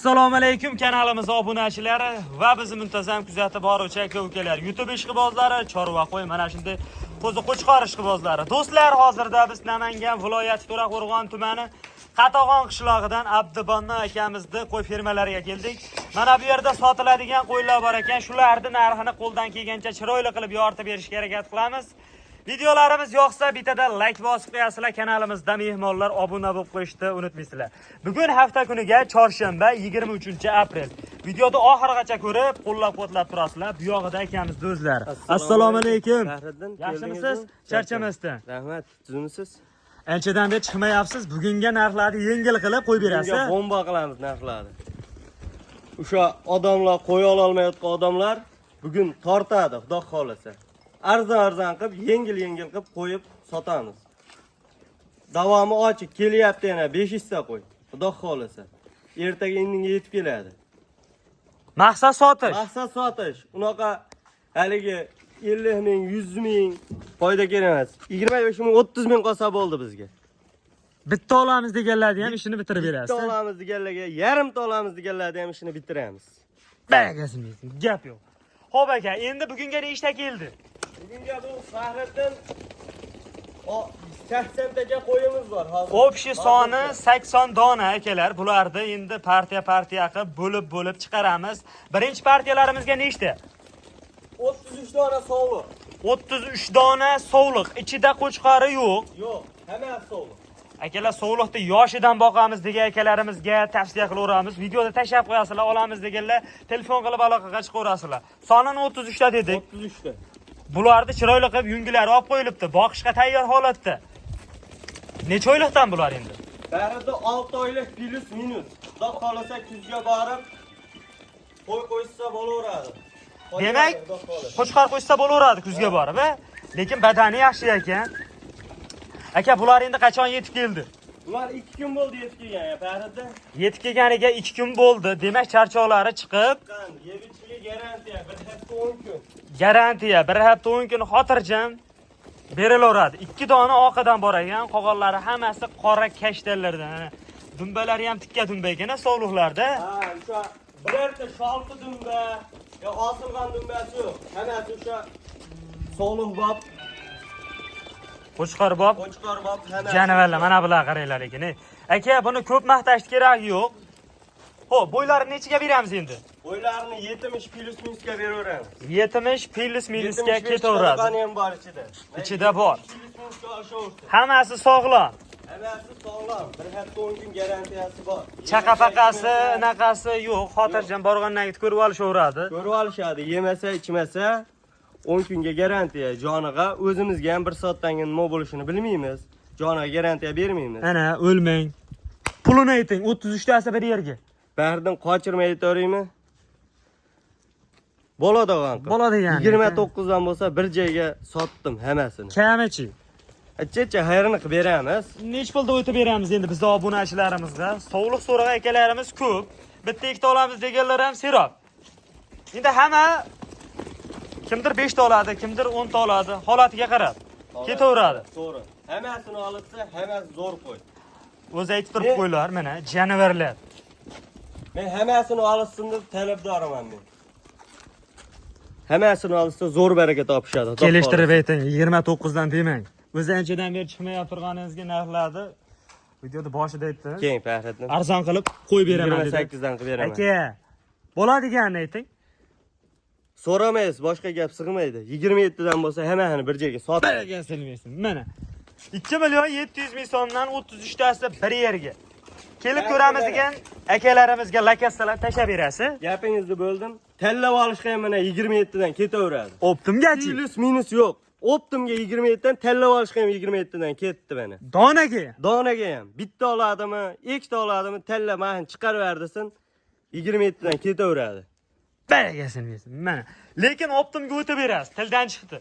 Assalomu alaykum kanalimiz obunachilari va bizni muntazam kuzatib boruvchi aka ukalar, YouTube ishqibozlari, chorva qo'y, mana shunday qo'zi qo'chqor ishqibozlari. Do'stlar, hozirda biz Namangan viloyati To'raqo'rg'on tumani Qatag'on qishlog'idan Abdubanno akamizni qo'y fermalariga keldik. Mana bu yerda sotiladigan qo'ylar bor ekan. Shularni narxini qo'ldan kelgancha chiroyli qilib yoritib berishga harakat qilamiz. Videolarimiz yoqsa, bittada like bosib qo'yasizlar, kanalimizda mehmonlar obuna bo'lib qo'yishni unutmaysizlar. Bugun hafta kuniga chorshanba, 23-aprel. Videoni oxirigacha ko'rib, qo'llab-quvvatlab turasizlar. Bu yog'ida akamiz o'zlari. Assalomu alaykum. Bahriddin, Yaxshimisiz? keldingizmi? Charchamasdan. Rahmat, tuzumisiz? Anchadan beri chiqmayapsiz. Bugunga narxlarni yengil qilib qo'yib berasiz. Bunga bomba qilamiz narxlarni. O'sha odamlar, qo'ya ololmayotgan odamlar bugun tortadi, Xudo xolasa. Arzon arzon qilib, yengil yengil qilib qo'yib sotamiz. Davomi ochiq, kelyapti yana 5 ta qo'y. Xudo xolasa. Ertaga indinga yetib keladi. Maqsad sotish. Maqsad sotish. Unaqa haligi 50 ming, 100 ming foyda kerak emas. 25 ming, 30 ming qolsa bo'ldi bizga. Bitta olamiz deganlarni ham ishini bitirib berasiz. Bitta olamiz deganlarga, yarimta olamiz deganlarga ham ishini bitiramiz. Barakasini bersin. Gap yo'q. Xo'p aka, endi bugunga nechta keldi? Bugunga bu, Fahriddin, o 80 tacha qo'yimiz bor hozir. Общий soni 80 dona, akalar. Bularni endi partiya partiya qilib, bo'lib bo'lib chiqaramiz. Birinchi partiyalarimizga nechta? 33 dona sovliq. 33 dona sovliq. Ichida qo'chqori yo'q. Yo'q, hammasi sovliq. Akalar, sovliqni yoshidan boqamiz degan akalarimizga tavsiya qilaveramiz. Videoda tashlab qo'yasizlar, olamiz deganlar telefon qilib aloqaga chiqaverasizlar. Sonini 33 ta dedik. 33 ta. Bularni chiroyli qilib yungilari olib qo'yilibdi. Boqishga tayyor holatda. Necha oyliqdan bular endi? Barida 6 oylik плюс минус. Xudo xolasa, kuzga borib qo'y qo'ysa bo'laveradi. Demak, Xudo xolasa. Qo'chqor qo'shsa bo'laveradi kuzga borib, a? Lekin badani yaxshi ekan. Aka, bular endi qachon yetib keldi? Ular 2 kun bo'ldi yetib kelgan ya, Barida. Yetib kelganiga 2 kun bo'ldi. Demak, charchoqlari chiqib, Chiqqan, yeb ichishga garantiya 1 hafta 10 kun. Garantiya 1 hafta 10 kun xotirjam berilaveradi. 2 dona oqidan bor ekan, qolganlari hammasi qora kashtalardan. Ana, dumbalari ham tikka dumba ekan, a, sovliqlarda. Ha, o'sha birorta sholqi dumba yo osilgan dumbasi yo'q. Hammasi o'sha sovliq bob, Qo'chqor bob, qo'chqor bob hammasi. Janavarlar, mana bular qaranglar lekin. Ey. Aka, buni ko'p maqtashni keragi yo'q. Xo'p, bo'ylarini nechiga beramiz endi? Bo'ylarini 70 плюс минус ga beraveramiz. 70 плюс минус ga 75 ketaveradi. chiqadigan ham bor ichida. Ichida bor. Плюс минус ga oshaversin. Hammasi sog'lom. Hammasi sog'lom. 1 hafta 10 kun garantiyasi bor. Chaqa-paqasi, anaqasi yo'q. Xotirjam borgandan keyin ko'rib olishaveradi. Ko'rib olishadi. Yemasa, ichmasa 10 kunga garantiya. Joniga o'zimizga ham 1 soatdan keyin nima bo'lishini bilmaymiz. Joniga garantiya bermaymiz. Ana, o'lmang. Pulini ayting, 33 tasi bir yerga. Bahriddin, qochirmay aytaveraymi? Bo'ladigan qilib. Bo'ladigan. 29 dan bo'lsa, bir joyga sotdim hammasini. Kamichi. Acha, xayrini qilib beramiz. Nech pulda o'tib beramiz endi bizni obunachilarimizga? Sovliq so'ragan akalarimız ko'p. Bitta ikkita olamiz deganlar ham serob. Endi hamma kimdir 5 ta oladi, kimdir 10 ta oladi, holatiga qarab ketaveradi. To'g'ri. Hammasini olsa, hammasi zo'r qo'y. O'zi aytib turib qo'ylar, mana janavarlar. Men hammasini olsin deb talabdoriman men. Hammasini olsa, zo'r baraka topishadi, Xudo Kelishtirib xohlasa. ayting, 29 dan demang. O'zi anchadan beri chiqmay turganingizga narxlarni videoda boshida aytdim. Keyin, Fahriddin. Arzon qilib qo'yib beraman dedi. 28 dan qilib beraman. Aka, bo'ladiganini ayting. So'ramaysiz, boshqa gap sig'maydi. 27 dan bo'lsa, hammasini bir joyga sotib. Barakasini bersin. Mana. 2 million 700 ming so'mdan 33 tasi bir yerga. Kelib ko'ramiz degan akalarimizga lakastalar tashlab berasiz. Gapingizni bo'ldim. Tanlab olishga ham mana 27 dan ketaveradi. Оптом gachi. Плюс минус yo'q. Оптом ga 27 dan, tanlab olishga ham 27 dan ketdi mana. Donaga. Donaga ham bitta oladimi, ikkita oladimi, tanla, mana chiqarib berdisin. 27 dan ketaveradi. Barakasini bersin. Mana. Lekin оптом ga o'tib berasiz. Tildan chiqdi.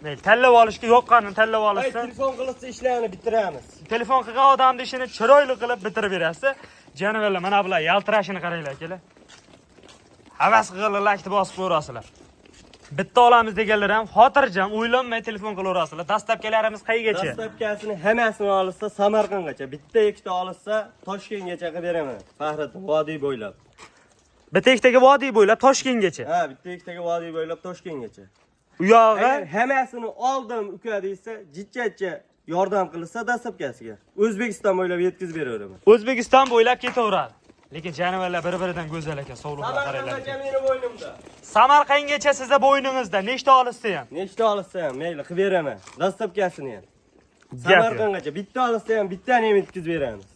Mayli, tanlab olishga yoqqanini tanlab Ay, olishsin. telefon qilsa, ishlarni bitiramiz. Telefon qilgan odamni ishini chiroyli qilib bitirib berasiz. Janavarlar, mana bular yaltirashini qaranglar, akalar. Havas qilib laykni bosib ko'rasizlar. Bitta olamiz deganlar ham xotirjam, o'ylanmay telefon qilaverasizlar. Доставка larimiz qayergacha? Доставка sini hammasini olsa Samarqandgacha, bitta ikkita olsa Toshkentgacha qilib beraman. Fahriddin vodiy bo'ylab. Bitta ikkitaga vodiy bo'ylab Toshkentgacha. Ha, bitta ikkitaga vodiy bo'ylab Toshkentgacha. U yog'i Agar hammasini oldim uka desa, jichchacha yordam qilsa доставка siga. O'zbekiston bo'ylab yetkazib beraveraman. O'zbekiston bo'ylab ketaveradi. Lekin jonivorlar bir-biridan go'zal ekan, sovliqlar qaranglar. Samarqandgacha meni bo'ynimda. Samarqandgacha sizni bo'yningizda, nechta olishsa ham. Nechta olsa ham mayli qilib beraman. Доставка sini ham. Gap yo'q. Samarqandgacha bitta olsa ham bittani ham yetkazib beramiz.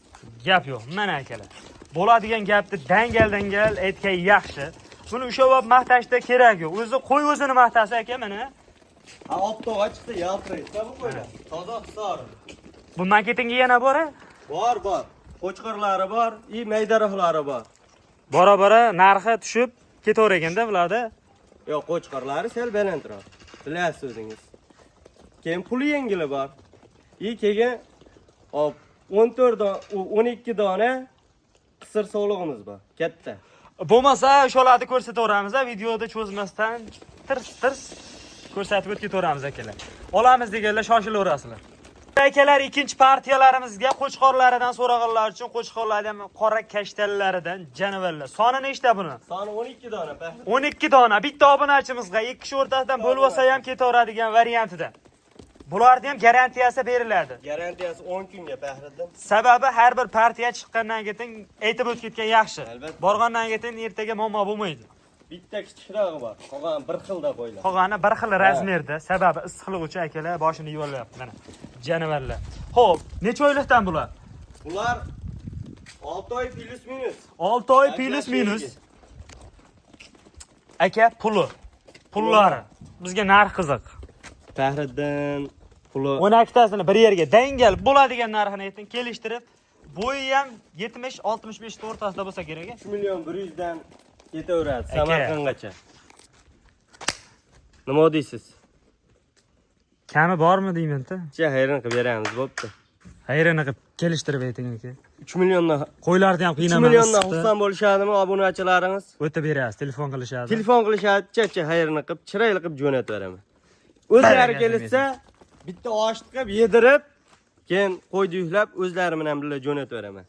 Gap yo'q. Mana akalar. Bo'ladigan gapni dangal dangal aytgan yaxshi. Buni ushlab maqtashda kerak yo'q. O'zi qo'y o'zini maqtasa aka mana. Ha, optog'a chiqdi, yaltiraydi bu qo'ylar. Toza hisor. Bu marketingga yana bor a? Bor, bor. Qo'chqorlari bor, и maydaroqlari bor. Bora bora narxi tushib ketaverakanda bularda. Yo'q, qo'chqorlari sal balandroq. Bilasiz o'zingiz. Keyin puli yengili bor. И keyin hop 14 12 dona qisir sovlig'imiz bor. Katta. Bo'lmasa o'shalarni ko'rsataveramiz, videoda cho'zmasdan tirs tirs ko'rsatib o'tib ketaveramiz akalar. Olamiz deganlar shoshilaverasizlar. Akalar, ikkinchi partiyalarimizga qo'chqorlaridan so'raganlar uchun qo'chqorlarni ham qora kashtanlaridan janavarlar. Soni nechta buni? Soni 12 dona. 12 dona. Bitta obunachimizga ikki kishi o'rtasidan bo'lib olsa ham ketaveradigan variantida. Bularni ham garantiyasi beriladi. Garantiyasi 10 kunga, Bahriddin. Sababi har bir partiya chiqqandan keyin aytib o'tib ketgan yaxshi. Albatta. Borgandan keyin ertaga muammo bo'lmaydi. Bitta kichikrog'i bor. Qolgani bir xilda qo'ylar. Qolgani bir xil размер da. Sababi issiqlik uchun akalar boshini yuvalyapti mana. Jonivorlar. Xo'p, necha oylikdan bular? Bular 6 oy плюс минус. 6 oy плюс минус. Aka, puli. Pullari. Bizga narx qiziq. Bahriddin puli 12 tasini bir yerga dangal bo'ladigan narxini ayting, kelishtirib. Bo'yi ham 70-65 o'rtasida bo'lsa kerak. 3 million 100 dan ketaveradi Aka. Samarqandgacha. Nima deysiz? Kami bormi deyman-da. Cha hayron qilib beramiz, bo'pti. Hayrini qilib kelishtirib ayting aka. 3 milliondan Qo'ylarni ham 3 qiynamamiz. Milliondan xursand bo'lishadimi obunachilarimiz? O'tib berasiz, telefon qilishadi. Telefon qilishadi, cha hayrini qilib, chiroyli qilib jo'natib beraman. O'zlari Barakasini kelishsa, bitta osh qilib yedirib, keyin qo'yni yuklab o'zlari bilan birga jo'natib beraman.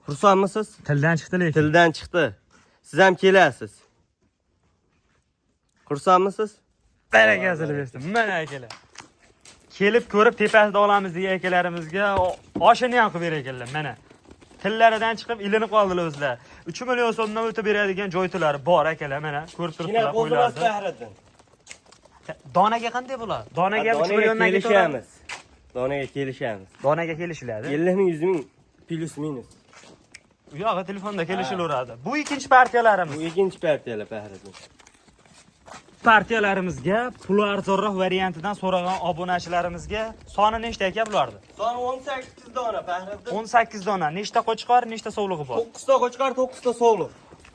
Xursandmisiz? Tildan chiqdi lekin. Tildan chiqdi. Siz ham kelasiz. Xursandmisiz? Barakasini bersin. Mana akalar. Kelib ko'rib tepasida olamiz degan akalarimizga oshini ham qilib berar ekanlar mana. Tillaridan chiqib ilinib qoldilar o'zlar. 3 million so'mdan o'tib beradigan joytilari bor akalar mana ko'rib Kina turibdilar qo'zimas qo'ylarni. Bahriddin. Donaga qanday bo'ladi? Donaga ham 3 Donaga milliondan ketaveradi. kelishamiz. Donaga kelishamiz. Donaga kelishiladi. 50 ming, 100 ming плюс минус. U yog'i telefonda kelishilaveradi. Bu ikkinchi partiyalarimiz. Bu ikkinchi partiyalar, Bahriddin. Partiyalarimizga puli arzonroq variantidan so'ragan obunachilarimizga soni nechta aka bularni? Soni 18 dona, Bahriddin. 18 dona. Nechta qo'chqor, nechta sovlig'i bor? 9 ta qo'chqor, 9 ta sovliq.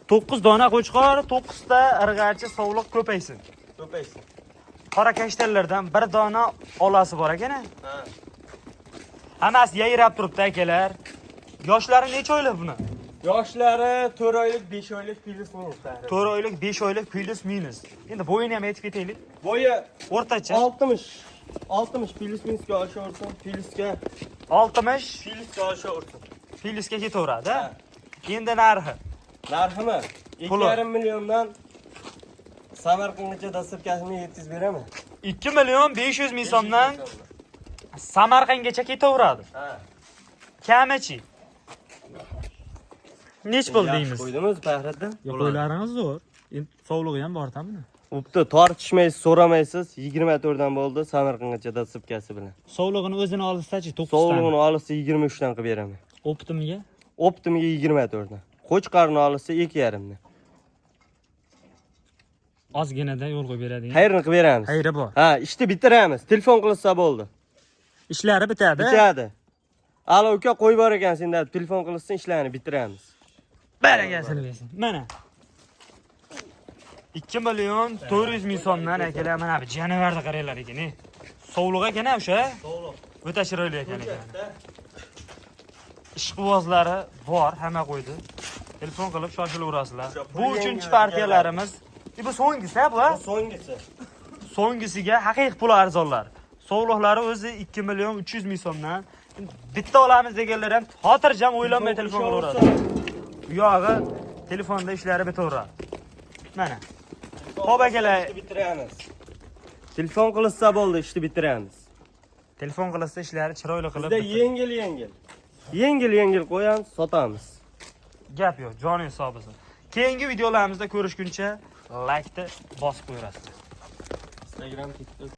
9 dona qo'chqor, 9 ta irg'achi sovliq ko'paysin. Ko'paysin. Qora kashtanlardan bir dona olasi bor ekan. Ha. Hammasi yayrab turibdi akalar. Yoshlari necha oylik buni? Yoshlari 4 oylik, 5 oylik плюс минус, Bahriddin. 4 oylik, 5 oylik плюс минус. Endi bo'yini ham aytib ketaylik. Bo'yi O'rtacha 60 60 плюс минус ga oshaversin, плюс ga 60 плюс ga oshaversin. плюс ga ketaveradi. Ha. Endi narxi. Narximi? Puli. 2,5 milliondan Samarqandgacha доставка sini yetkazib beraman. 2 million 500 ming so'mdan Samarqandgacha ketaveradi. Ha. Kamichi? Nech pul deymiz? Qo'ydimiz, Bahriddin. Qo'ylaringiz zo'r. Endi sovlig'i ham bor buni. Bo'pti, tortishmaysiz, so'ramaysiz. 24 dan bo'ldi Samarqandgacha доставка si bilan. Sovlig'ini o'zini olsachi 9 Sovlig'ini olsa 23 dan qilib beraman. Оптом iga Оптом iga 24 dan. Qo'chqorni olsa 2,5 dan. ozginadan yo'l qo'yib beradigan. Xayrni qilib beramiz. Xayri bor. Ha, ishni bitiramiz. Telefon qilsa bo'ldi. Ishlari bitadi. Bitadi. Alo uka, qo'y bor ekan senda deb telefon qilsin, ishlarni bitiramiz. Barakasini bersin. Mana. 2 million 400 ming so'mdan akalar mana bu jonivorni qaranglar ekan. Sovliq ekan o'sha. Sovliq. O'ta chiroyli ekan ekan. Ishqibozlari bor, hamma qo'ydi. Telefon qilib shoshilaverasizlar. O'sha Bu pul uchinchi yengil partiyalarimiz. Bu so'nggisi ha bu ha? Bu so'nggisi. So'nggisiga haqiqiy pul arzonlar. Sovliqlari o'zi 2 million 300 ming so'mdan. Bitta olamiz deganlar ham xotirjam o'ylanmay telefon qilaveradi. U yog'i telefonda ishlari bitaveradi. Mana. Xo'p akalar, Ishni bitiramiz. Telefon qilishsa bo'ldi, ishni bitiramiz. Telefon qilsa ishlari chiroyli qilib. Bizda yengil yengil. Yengil yengil qo'yamiz, sotamiz. Gap yo'q, joning sog' bo'lsin. Keyingi videolarimizda ko'rishguncha laykni bosib qo'yasizlar. Instagram, TikTok.